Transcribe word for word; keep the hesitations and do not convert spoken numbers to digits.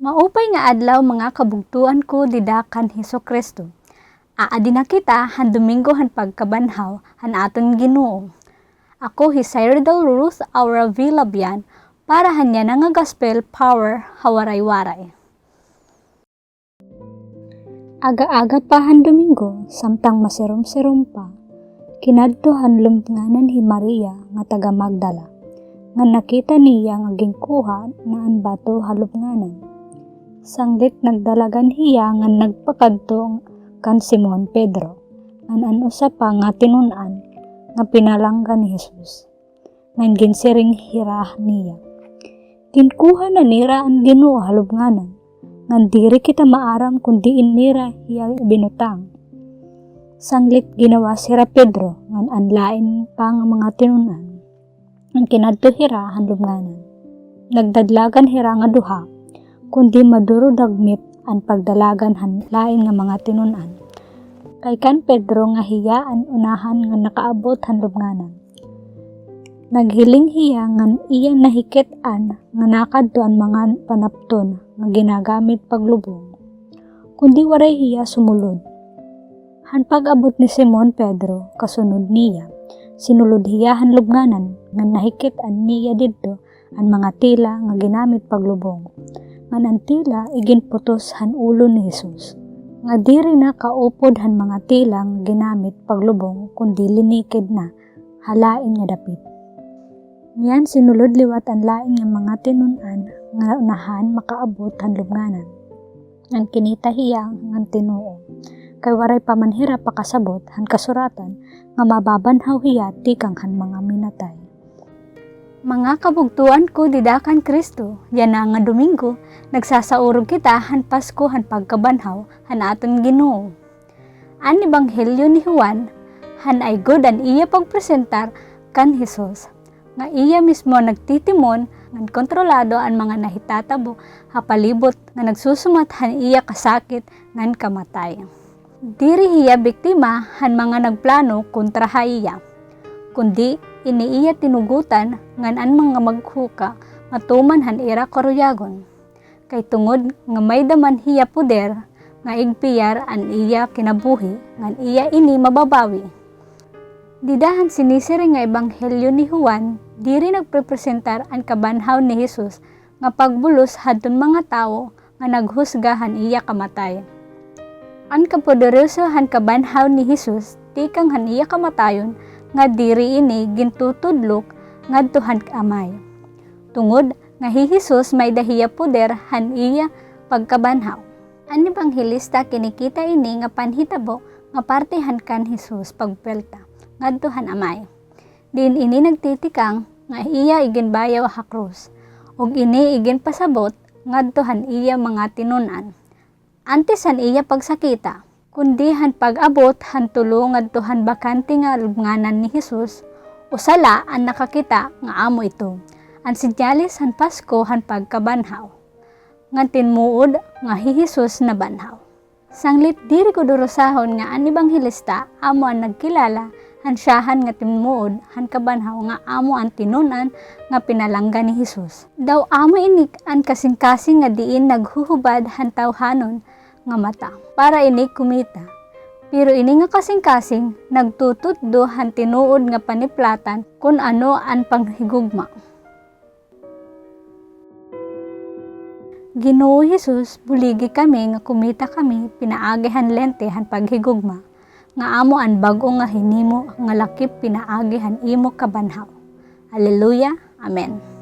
Maupay nga adlaw, mga kabugtoan ko dida kan Hesukristo. Aadi na kita han Domingo han Pagkabanhaw han aton Ginoo. Ako hi Cyril Ruth Aura V. Labian para han yana nga Gospel Power ha Waray-Waray. Aga-aga pa han Domingo, samtang masirom-sirom pa, kinadto han lubnganan hi Maria nga taga Magdala, ngan nakita niya nga ginkuha na an bato ha lubnganan. Sanglit nagdalagan hiya ngan nagpakadto kan Simon Pedro, ngan an usa pa nga tinun-an nga pinalangga ni Jesus. Ngan ginsiring hira niya, "Ginkuha na nira an Ginoo ha lubnganan, ngan diri kita maaram kon diin nira hiya ibinutang." Sanglit ginawas hira Pedro ngan an lain pa nga mga tinun-an, ngan kinadto hira han lubnganan. Nagdadlagan hira nga duha, kundi maduro dagmit an pagdalagan han lain nga mga tinun-an, kay kan Pedro nga hiya an unahan nga nakaabot han lubnganan. Naghiling hiya ngan iya nahikit-an nga nakadto an mga panapton nga ginagamit paglubong, kundi waray hiya sumulod. Han pag-abot ni Simon Pedro kasunod niya, sinulod hiya han lubnganan ngan nahikit-an niya didto an mga tela nga ginamit paglubong, ngan an tela iginputos han ulo ni Jesus, nga diri na kaupod han mga tela nga ginamit paglubong, kundi linikid na ha lain nga dapit. Niyan sinulod liwat an lain nga mga tinun-an nga unahan makaabot han lubnganan. Ngan kinita hiya ngan tinuo, kay waray pa man hira pakasabot han kasuratan nga mababanhaw hiya tikang han mga minatay. Mga kabugtoan ko dida kan Kristo, yana nga Domingo, nagsasaurog kita han Pasko han Pagkabanhaw han aton Ginoo. An Ebanghelyo ni Juan, han ay gud an iya pagpresentar kan Jesus, nga iya mismo nagtitimon ngan kontrolado an mga nahitatabo ha palibot nga nagsusumat han iya kasakit ngan kamatay. Diri hiya biktima han mga nagplano kontra ha iya, kundi ini iya tinugotan ngan an mga maghuka matuman han ira karuyagon. Kay tungod nga may-da man hiya poder nga igpiyar an iya kinabuhi, ngan iya ini mababawi. Dida han sinisiring nga Ebanghelyo ni Juan, diri nagprepresentar an kabanhaw ni Jesus nga pagbulos hadton mga tawo nga naghusga han iya kamatay. An kapoderoso han kabanhaw ni Jesus tikang han iya kamatayon, nga diri ini gintutudlok ngadto han Amay. Tungod nga hi Jesus may-da hiya poder han iya pagkabanhaw. An ebanghelista kinikita ini nga panhitabo nga parte han kan Jesus pagpelta ngadto han Amay. Diin ini nagtitikang nga iya iginbayaw ha krus, ug ini iginpasabot ngadto han iya mga tinun-an. Antes han iya pagsakita, kundi han pag-abot han tulo ngadto han bakante nga lubnganan ni Jesus, usa la an nakakita nga amo ito, an senyales han Pasko han pagkabanhaw, ngan tinmuod nga hi Jesus nabanhaw. Sanglit diri gud urusahon nga an ebanghelista amo an nagkilala han siyahan nga tinmuod han kabanhaw nga amo an tinun-an nga pinalangga ni Jesus. Daw amo ini an kasingkasing nga diin naghuhubad han tawhanon nga mata para ini kumita. Pero ini nga kasingkasing nagtututdo han tinuod nga paniplatan kon ano an panghigugma. Ginoo Jesus, buligi kami nga kumita kami pinaagi han lente han paghigugma, nga amo an bag-o nga hinimo nga lakip pinaagi han imo kabanhaw. Aleluya. Amen.